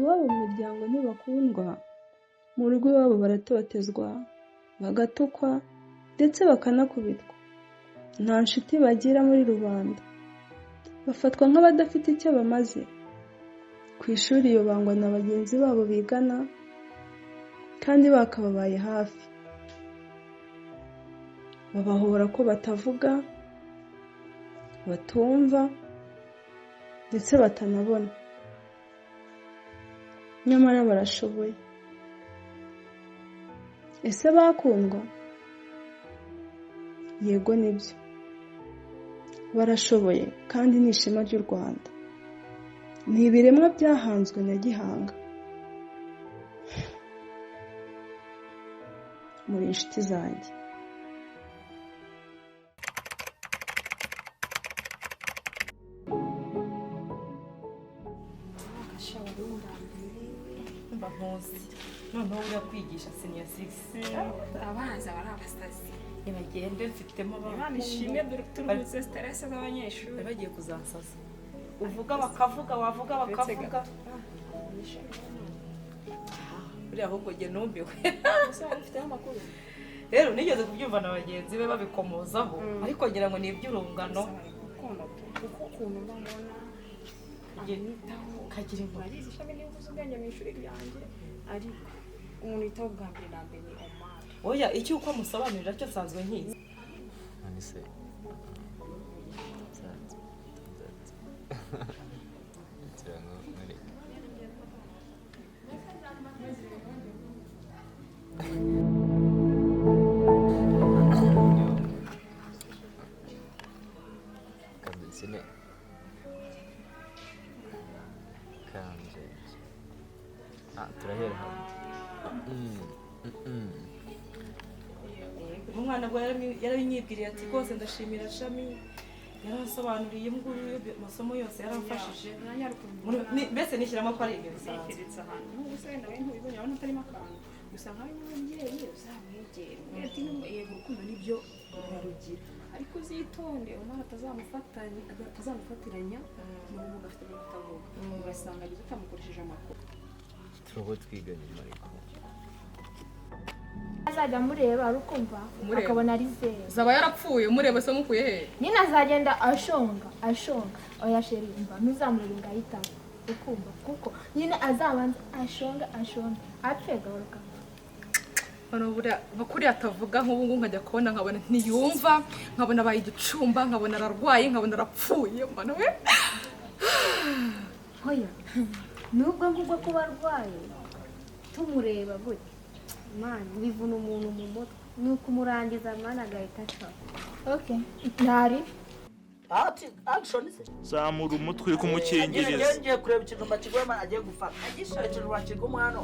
Iwabo mu miryango ntibakundwa, mu rugo iwabo baratotezwa, bagatukwa ndetse bakanakubitwa. Nta nshuti bagira muri rubanda, bafatwa nk'abadafite icyo bamaze. Ku ishuri iyo bangwa na bagenzi babo bigana kandi bakababaye hafi. Babahora ko batavuga, batumva ndetse batanabona. Nyamara barashoboye. Ese bakundwa? Yego nibyo. Barashoboye kandi ni ishema ry'u Rwanda. Ni ibiremwa byahanzwe na Gihanga. Muri inshuti zanjye. Mba nkuzi noneho uriya kwigisha senior six. Abanza bari abasazi. Nibagende, mfitemo. Imana ishimwe, dore turuhutse stress z'abanyeshuri. Bari bagiye kuzansaza, uvuga bakavuga, wavuga bakavuga. Buriya ahubwo njye numiwe. Ese waba ufiteho amakuru? Rero nigeze kubyumva na bagenzi be babikomozaho, ariko ngira ngo ni iby'urungano. Gukunda pe, kuko ukuntu mba mbona amwitaho. Kagira inkuru. Urabizi, ishami niba uzi ubwenge mu ishuri ryanjye, ariko umuntu yitaho bwa mbere na mbere ni Omar. Oya, icyo uko amusobanurira cyo nsanzwe nkizi. None se nsanze nsanze ngira ngo nkwereke. Kadusine kanje. Ah, turahera hamwe. Umwana bwo yarabinyibwiriye ati: "Rwose ndashimira Shami, yaransobanuriye nguyu amasomo yose, yaramfashije." Mbese nishyiramo ko ari ibintu bisanzwe. Keretse ahantu nk'ubu se wenda wowe ntubibonye, urabona utarimo akantu gusa. Nkawe nk'umubyeyi uzamwegere umubwire ati: "Nubwo yego urukundo nibyo urarugira, ariko uzitonde umwana atazamufatiranya n'ubumuga afite bwo kutavuga, ugasanga agize utamukoresheje amakuru." Turabo twiga nyuma ariko. Azajya amureba ari ukumva. Umureba. Akabona ari zeru. Zaba yarapfuye, umureba se mukuye he? Nyine azagenda ashonga ashonga. Oya chérie, mba ntuzamurebe ngo ahitamo ukumva, kuko nyine azabanza ashonga ashonga apfe gahoro gahoro. Hano buriya bakuriya atavuga, nk'ubu ngubu nkajya kubona nkabona ntiyumva, nkabona abaye igicumba, nkabona ararwaye, nkabona arapfuye, mbona we. Hoya, nubwo ngubwo kuba arwaye tumureba gutya, mani bivuna umuntu mu mutwe, ni ukumurangiza mani agahita acaho. Okay, ntari. Action se. Zamura umutwe uri kumukingiriza. Ngiye kureba ikijumba kiguye agiye gufata ikijumba kigumu hano.